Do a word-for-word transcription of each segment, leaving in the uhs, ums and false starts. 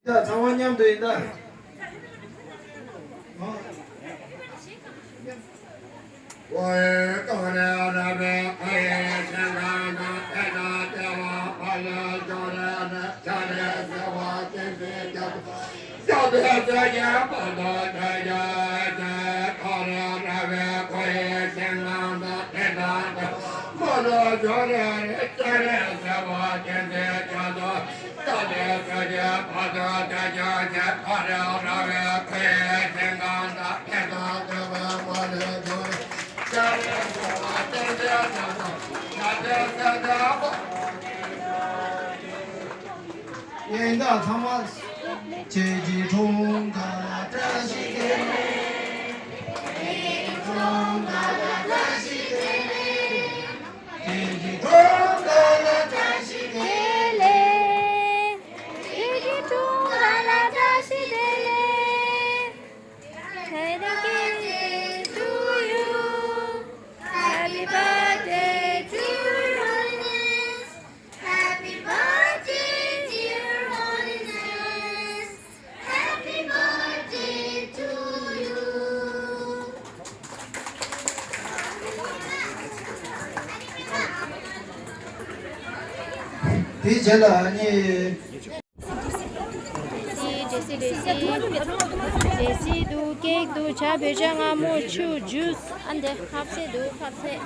ད་ཚང་མ་མཉམ་དུ་ཡིན་ད། ཡིན་ད་ཚང་མ། ཁྱེད་ཀྱི་འཁྲུངས་སྐར་ལ་བཀྲ་ཤིས་བདེ་ལེགས། ཁྱེད་ཀྱི་འཁྲུངས་སྐར་ལ་བཀྲ་ཤིས་བདེ་ལེགས། ཁྱེད་ཀྱི་འཁྲུངས་སྐར་ལ་བཀྲ་ཤིས་བདེ་ལེགས། ཁྱེད་ཀྱི་འཁྲུངས་སྐར་ལ་བཀྲ་ཤིས་བདེ་ལེགས། Happy birthday to you. Happy birthday to you. Happy birthday, dear Holiness. Happy birthday to you. དེའི་རྗེས་ལ་ཨ་ནི། འདྲེ་སྲིན་འདྲེ་སྲིན་འདུག་ཀེག་འདུག་ཇ་བོད་ཇ་མངར་མོ་ཆུ་ཇུས་ཨ་འདི་ཁ་ཟས་འདུག་ཁ་ཟས།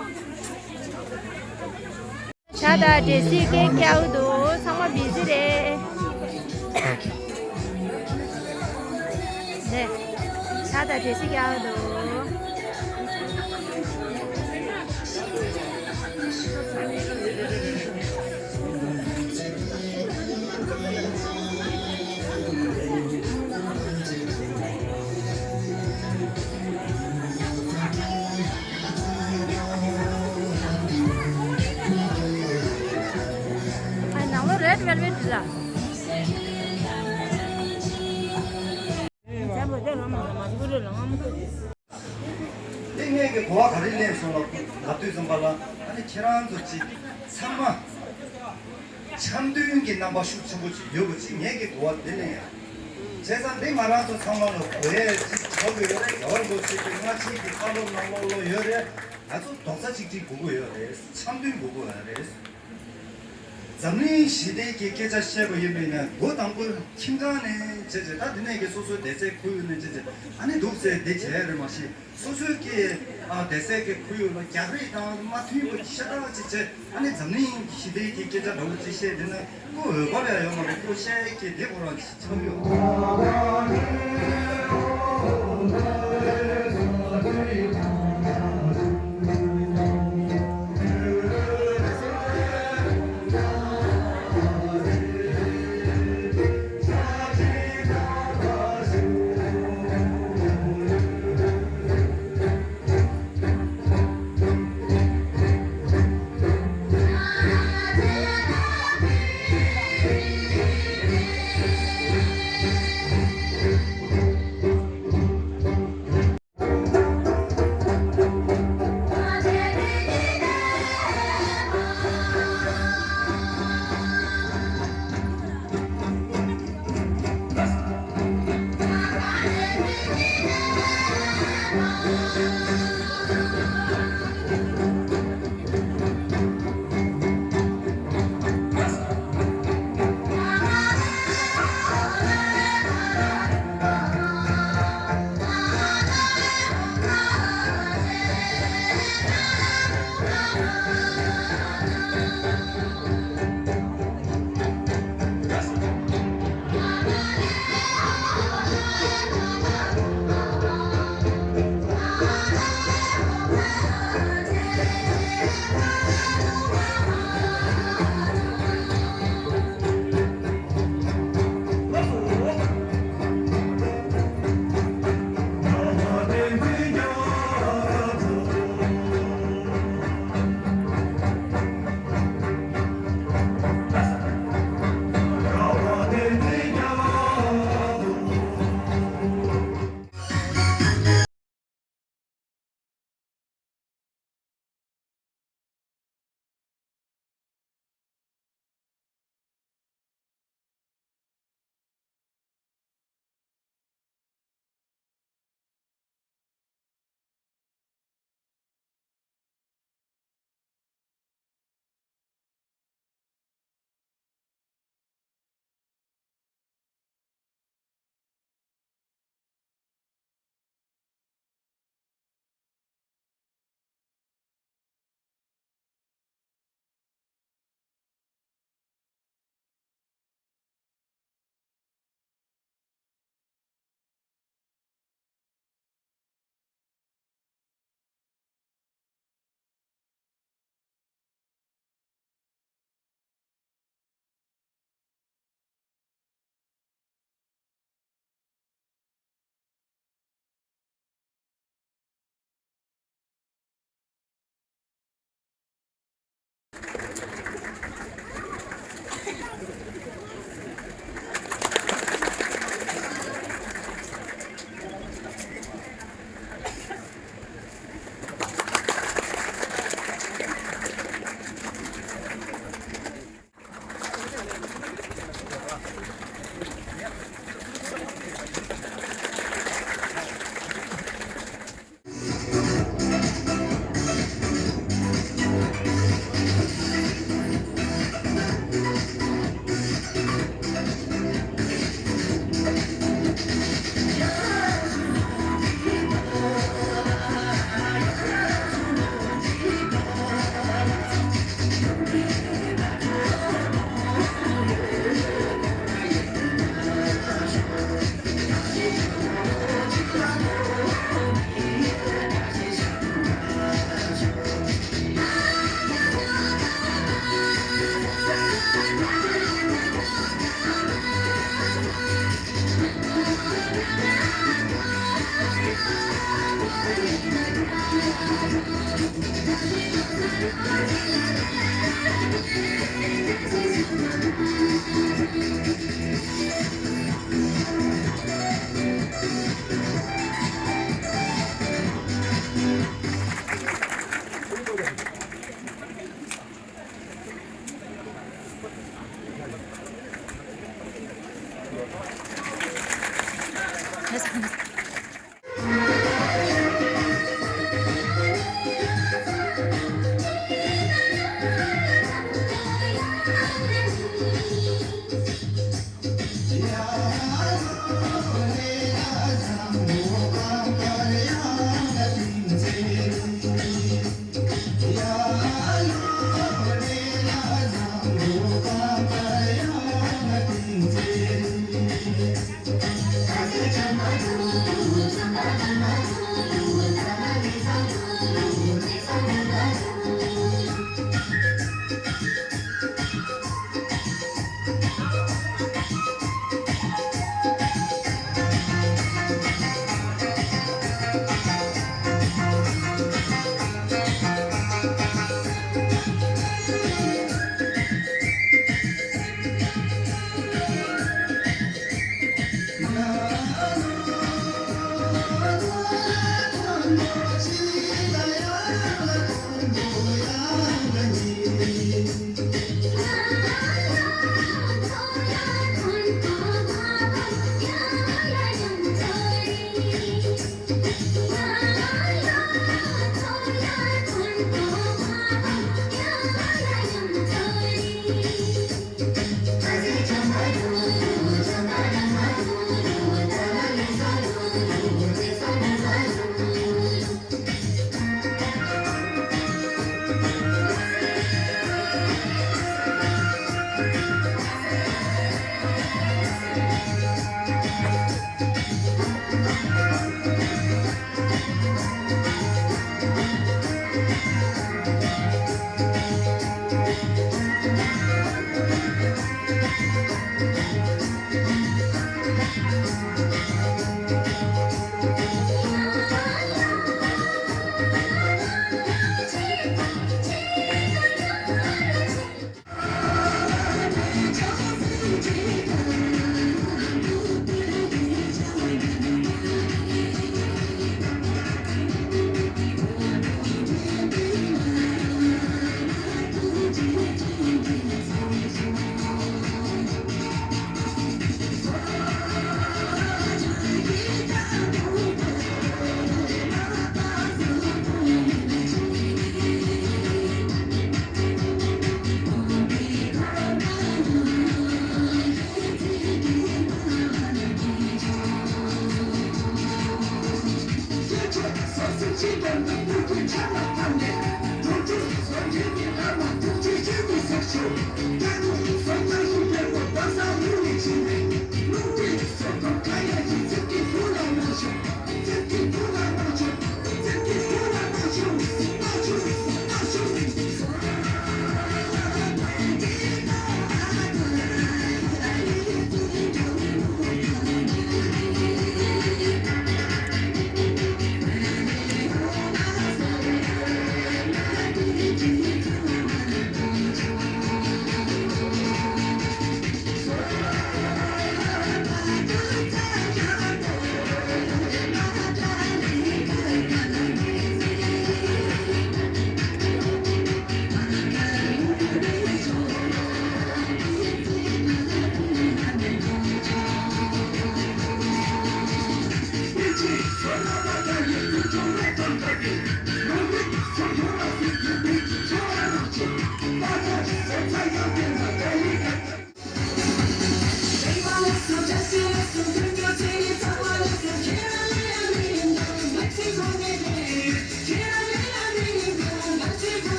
ཇ་དང་འདྲེ་སྲིན་ཀེག་ཀྱག་འདུག་ཚང་མ་བི་ཟི་རེད། འདི་ཇ་དང་འདྲེ་སྲིན་ཀྱག་འདུག་ཨ་ནང་ལོགས་རེད་ཝེལ་ཝེཊ་ལ། དེ་ངས་ཀྱི་གོ་བ་ག་རེ་ལེན་སོང་ལ་ལབ་དུས་ཙམ་པ་ལ་ཨ་ནི་ཁྱེད་རང་ཚོ་ཅིག་ཚང་མ་འཆམ་མཐུན་གྱི་རྣམ་པ་ཤུགས་ཆེན་པོ་ཅིག་ཡོད་པ་ཅིག་ངས་ཀྱི་གོ་བ་དེ་ལེན་ཡ། བྱས་ཙང་འདི་ང་རང་ཚོ་ཚང་མ་ལ་དགོས་ཡས་ཅིག་ཆགས་ཀྱི་ཡོད་རེད། རྒྱ་བལ་འགོ་ཚུགས་ཀྱི་སྔ་ཕྱི་གི་ས་ལོ་ནང་ལོགས་ལོ་ཡོད་རེད། ང་ཚོ་རྡོག་རྩ་གཅིག་སྒྲིལ་དགོས་ཀྱི་ཡོད་རེད། འཆམ་མཐུན་དགོས་ཀྱི་ཡོད་རེད། འཛམ་གླིང་ཞི་བདེ་གི་སྐད་ཆ་བཤད་པ་ཡིན་པས་ན། འགོ་དང་པོ་ཁྱིམ་ཚང་ནས་བྱས་བྱས། ད་འདི་ནས་ཀྱི་སོ་སོའི་སྡེ་ཚན་ཁུར་ཡོད་ནས་བྱས་བྱས། ཨ་ནི་འདུག་ཟེར་འདི་བྱས་རེད་མ་གཞི། སོ་སོའི་གི་ཨ་སྡེ་ཚན་གི་ཁུར་ཡོད་ལ་རྒྱག་རེས་དང་མ་མཐུན་པ་ཤ་སྟག་ཅིག་བྱས། ཨ་ནི་འཛམ་གླིང་ཞི་བདེ་གི་སྐད་ཆ་འདྲ་བོ་ཅིག་བཤད་འདི་ན་ཁོ་འོས་བབ་ཡང་ཡོད་མ་རེད། ཁོ་བཤད་ཀྱི་འདི་ཁོ་རང་ཆགས་ཡོད།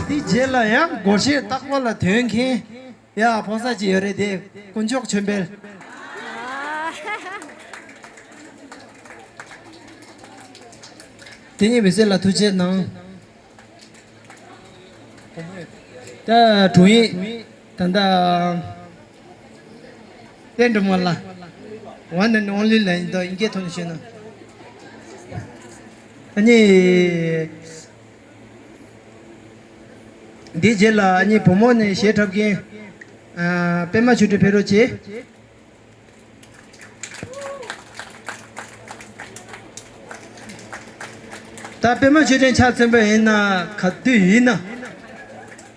དེ་རྗེས་ལ་ཡང་སྒོར་གཞས་རྟག་པར་ལ་དོན་མཁན་ཡ་ཕོ་གསར་ཅིག་ཡོད་རེད་དེ། དཀོན་མཆོག་ཆོས་འཕེལ། དེ་ཉིད་མི་སེར་ལ་ཐུགས་རྗེ་གནང་། ད་དྲུང་ཡིག་ད་ལྟ་ བསྟན་སྒྲོལ་མ་ལགས། One and only ལགས་ཡིན་ད་ཨིན་སྐད་ཐོག་ནས་བཤད་ན། ཨ་ནི། འདིའི་རྗེས་ལ་ཨ་ནི་བུ་མོ་ནས་གཞས་འཁྲབ་མཁན། ཨ། པད་མ་ཆོས་སྒྲོན་ཕེབས་རོགས་བྱེད། ད་པད་མ་ཆོས་སྒྲོན་ཆ་མཚོན་པ་ཡིན་ན་ག་དུས་ཡིན་ན་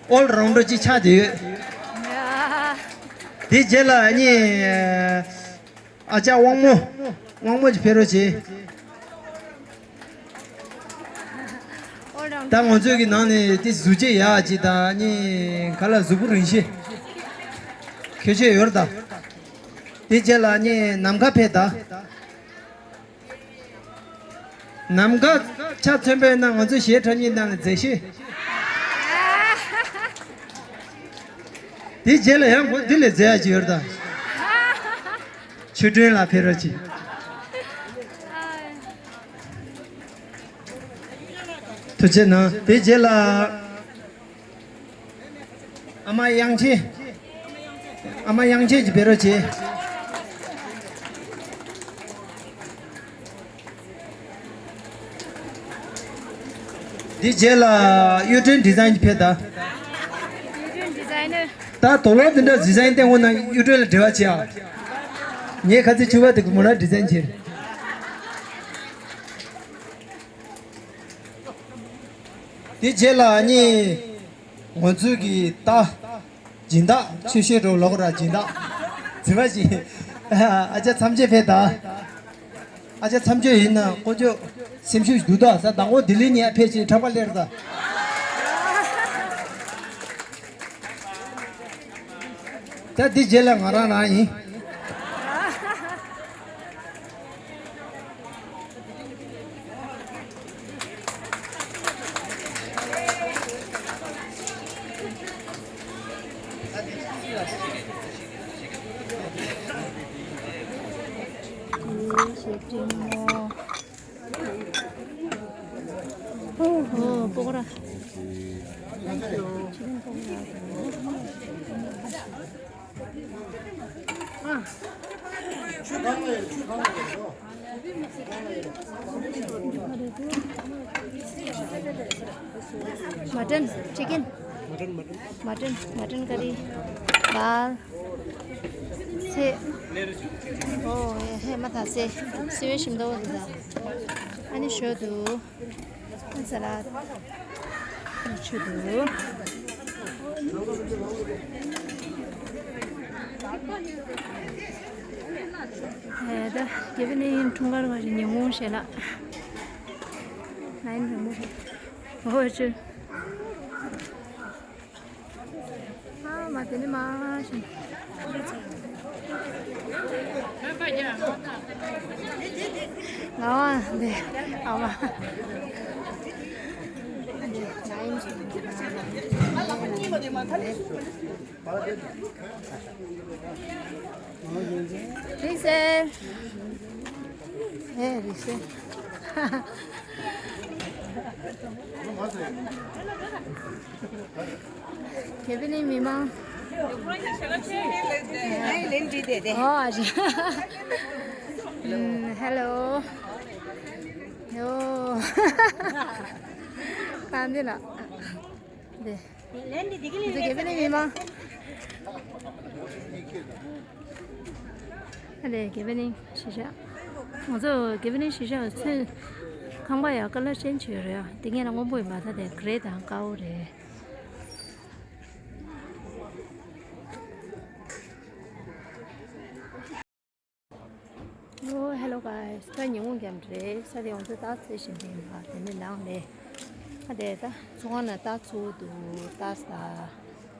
ཨོལ་རའུན་ཌར་ཅིག་ཆགས་བསྡད་ཡོད། དེའི་རྗེས་ལ་ཨ་ནི་ཨ་ཅག་དབང་མོ། དབང་མོ་ཅིག་ཕེབས་རོགས་བྱེད། ད་ང་ཚོའི་གི་ནང་ནས་དེ་གཟུགས་བྱད་ཡག་ཅིག་དང་ནི་ག་ལ་གཟུགས་པོ་རིང་ཤོས། ཁྱད་ཆོས་ཡོད་རེད་ད། དེ་རྗེས་ལ་ནི་ནམ་མཁའ་ཕེབས་ད། ནམ་མཁའ་ཆ་མཚོན་པས་ན་ང་ཚོ་གཞས་འཁྲབ་མཁན་ནང་ནས་མཛེས་ཤོས། དེ་རྗེས་ལ་ཡང་ཁོ་འདི་ལས་མཛེས་ཡག་ཅིག་ཡོད་རེད་ད། ཆོས་སྒྲོན་ལགས་ཕེབས་རོགས་གྱིས། ཐུགས་རྗེ་གནང་། དེ་རྗེས་ལ་ཨ་མ་དབྱངས་ཅན། ཨ་མ་དབྱངས་ཅན་གྱིས་ཕེབས་རོགས་བྱེད། འདི་རྗེས་ལ་གཡུ་སྒྲོན་ཌི་ཛའིན་ཕེབས་ད། གཡུ་སྒྲོན་ཌི་ཛའིན་ནར། ད་དོ་ལོ་འདི་འདྲ་ཌི་ཛའིན་བསྟན་དགོས་ན་གཡུ་སྒྲོན་ལ་འབྲེལ་བ་བྱེད་ཨ། ངས་ཁ་ཚིག་ཕྱུ་པ་དེ་གི་མོ་ན་ཌི་ཛའིན་བྱེད། དེ་རྗེས་ལ་ནི་ང་ཚོའི་གི་ད། སྦྱིན་བདག་ཆོས་བཤད་འགྲོ་ལོག་ར་སྦྱིན་བདག་རྫི་བ་ཞིག་ཨ་ཅག་མཚམས་གཅོད་ཕེབས་ད། ཨ་ཅག་མཚམས་གཅོད་ཡིན་ན་ཀོ་ཅོ་སེམས་ཤུགས་འདུག་ད་ས་དང་པོ་ལྡི་ལི་ནས་ཕེབས་ཕྱིན་འཁྲབ་པ་སླེབས་ད། ད་འདི་རྗེས་ལ་ང་རང་རང་ཡིན། ཨོ་པོ་ཀོ་ར། མ་ཊན། ཅི་ཀེན། མ་ཊན། མ་ཊན། མ་ཊན་ཀ་རི། དཱལ། ཚལ། ཨོ་ཧེ་མ་ཐ་སེ། སི་བའི་ཤིང་ཏོག་འདི་དང་། ཨ་ནི་ཞོ་འདུག་ས་ལ་ཆུ་འདུག་ཨེ་ད་དགེ་བའི་གླིང་འཁྲུངས་སྐར་བ་ཞིག་ཉིན་གུང་ཞེ་ལགས། ལ་ཡིན་རི་མོ་རེད། ཨོ་ཆུ། ཨ་མ་དེ་ནི་མ་ཤི། ང་བ་འདི་ཨ་མ། འདི་ལ་ཡིན་ཅིག་རིག་སེ། ཨེ་རིག་སེ། དགེ་བའི་གླིང་མི་མང་། ཨ་ལེན་བྲིས་ཏེ་དེ། ཨོ་ཨ་ཞེ། ཧེ་ལོ། ཡོ། ད་འདི་ལ། འདི། ལེན་འདི་དེ་གི་ལེན་འདི་དགེ་བའི་གླིང་མི་མང་། ཨ་ལས་དགེ་བའི་གླིང་གཞིས་ཆགས། ང་ཚོ་དགེ་བའི་གླིང་གཞིས་ཆགས་ཚུན་ཁང་པ་ཡང་ཀ་ལར་ཅན་བྱས་རེད་ཨ། དེ་ངས་ལ་སྔོན་པོ་ཡིན་པ་ད་དེ་གྷེ་རེ་དང་དཀར་པོ་རེད། ཨོ་ཧེ་ལོ་གྷའི་སི། ད་ཉིན་གུང་རྒྱབ་རེད། ས་དེ་ང་ཚོ་རྟགས་འཚོལ་བཞིན་པ་ཡིན་པ་དེ་ནི་ནང་ནས། ཨ་དེ་ད་ཚོང་ཁང་ནང་རྟགས་འཚོལ་འདུག་རྟགས་ས།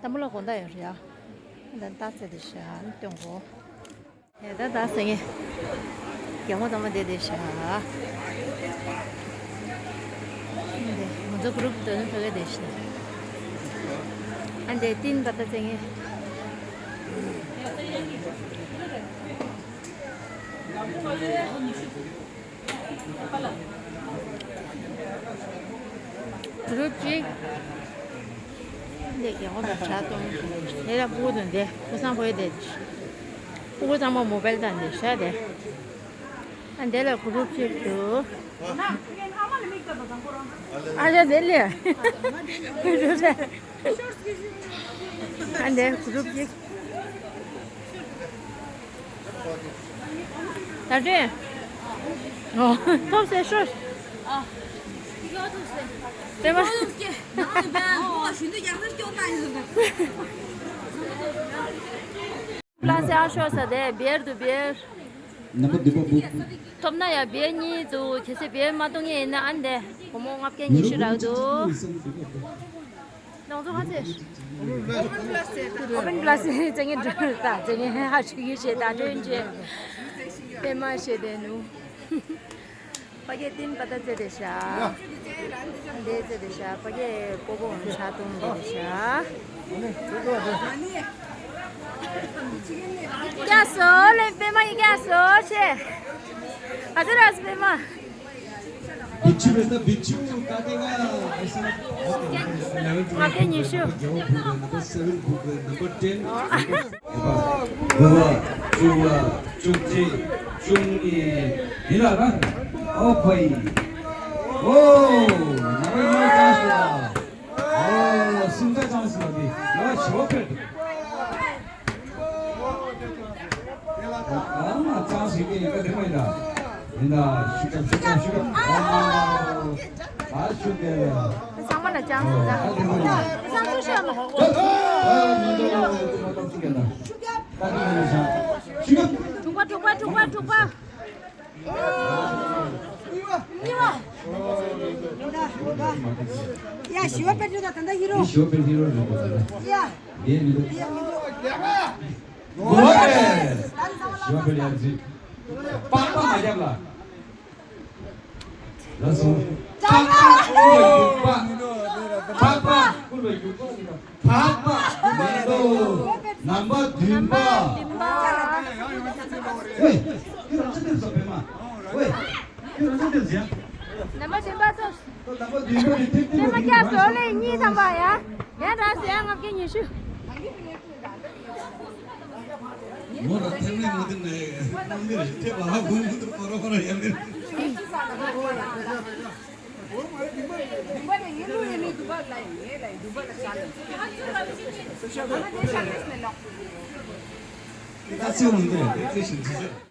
ད་མོ་ལ་དགོང་དག་ཡོད་རེད་ཨ། ཨ་ད་རྟགས་ཚེ་དེ་ཤ་ཨ་ནི་སྟོན་གོ། ཡ་ད་ད་སེང་གེ། རྒྱལ་མོ་དང་མ་བསྡད་བསྡད་ཤག་ང་ཚོ་གུ་རུབ་དོན་ཕ་གི་བསྡད་ཤག་ཨ་འདྲེ་ཏིན་པ་ད་སེང་གེ། གུ་རུབ་ཅིག་འདི་རྒྱལ་མོ་དང་བྲག་སྟོང་། དེ་ལ་སྤུ་གུ་དང་འདི་ཕོ་བཟང་བོ་ཡི་བསྡད་ཤག་ཕྲུ་གུ་ཚང་མ་མོ་བེལ་དང་འདི་ཤ་དེ། ཨ་འདི་ལ་གུ་རུབ་ཅིག་འདུག་ཨ་ལས་དེ་ལས། གུ་རུབ་ལས། ཨ་འདི་གུ་རུབ་ཅིག་ད་དྲན། ཨོ། ཐོབ་ཟེར་ཤོར། ཨ། དེ་མ། ཨོ། ཨོ། ཞུ་འདོད་རྒྱག་ས་སྐྱོ་ད་ཡིན་ཟེར། ལ་སེ་ཨ་ཤོ་ས་དེ་བེར་དུ་བེར། ནམ་པ་འདི་པ་བུ། ཐོབ་ན་ཡ་བེར་གཉིས་འདུག་གལ་སྲིད་བེར་མ་གཏོང་ངེས་ཡིན་ན་ཨ་འདི་སྒོར་མོ་ལྔ་བརྒྱ་ཉི་ཤུ་རག་འདུག་ལོངས་ཚོ་ཧ་ཚེ། ཨོ་པན་པ་ལ་སི་ཙེ་ངེ་འདྲ་ད་ཙེ་ངེ་ཧ་ཧ་ཆུ་ཡུ་ཤེ་ད་དྲོན་ཅེ། པེ་མ་ཤེ་དེ་ནུ། ཕ་གི་ཏིན་པ་ཏ་ཙེ་དེ་ཤ། འདི་ཙེ་དེ་ཤ། ཕ་གི་པོ་པོ་ཧོན་ཤ་ཏུང་དེ་དེ་ཤ། ཀྱ་སོ་ལེ་པེ་མ་ཡི་ཀྱ་སོ་ཆེ། ཨ་ཙི་ར་སི་པེ་མ། བི་ཆུ་བེ་ས་བི་ཆུ་ཀ་ཏེ་ང་། ང་ཏེ་ཉི་ཤུ། Number seven book, number ten. དགུ་པ། བཅུ་པ། བཅུ་གཅིག་བཅུ་གཉིས། ཡིན་ལ་ན། ཨོ་ཕའི། ཨོ། ནམ་པ་ཡོད་ཀྱང་སོ། ཨོ། སུམ་རྩ་ཀྱང་སོ་དེ། ཡོད་ཆོག་གི། ཨ་མ་ཀྱང་སོ་གི་ཡིན་ག་དེ་མ་ཡིན་ད། ཡིན་ད། ཤུགས་རྒྱབ་ཤུགས་རྒྱབ་ཤུགས་རྒྱབ། ཨ་མ། ཨ་ཤུགས་རྒྱབ་ཡ། ཚང་མ་ལ་ཅང་ཟེར་ད། ཚང་མ་ཤོད་མ། དྲུག་པ་དྲུག་པ་དྲུག་པ། གཉིས་པ། ཡ་ཞི་བ་དཔལ་སྒྲོན་དང་ད་ལྟ་ཧི་རོ། ཞི་བ་དཔལ་ཧི་རོ་རེད་པ། ཡ། ཡེ་མི་འདུག་ཡེ་མི་འདུག་ཞི་བ་དཔལ་ཡར་འཛུལ། པགས་པ་མ་རྒྱབ་ལ། ལགས་སོ། པགས་པ་སྐུར་བའི་རྒྱུག་པ། པགས་པ་སྐུར་བའི་རྒྱུག་པ། པགས་པ་མེ་ཏོག་ནམ་པ་བདུན་པ། ཝེ། ཁྱོད་རང་ཚོ་སྡོད་སོ་པད་མ། ཝེ། ཁྱོད་རང་ཚོ་སྡོད་ཟེར་ཡ། ནམ་པ་བདུན་པ་ཚོ། ནམ་པ་བདུན་པ་དེ་ཐེབས་ཐེབས་པ་དེ་མ་རྒྱ་བཟོ་ལེ་གཉིས་དང་པ་ཡ། ཡ་ར་ཟེར་ཡ་ལྔ་བརྒྱ་ཉི་ཤུ། མོ་ལ་ཐེམ་ལེ་མོ་དེ་ནས་རྣམ་འདིར་ཐེབས་ཨ་ཧུ་ཧུ་དུ་པོ་རོ་པོ་རོ་ཡ་ལེ། ད་ཚེ་འོང་དེ་དེ་བཞིན་ཚེ།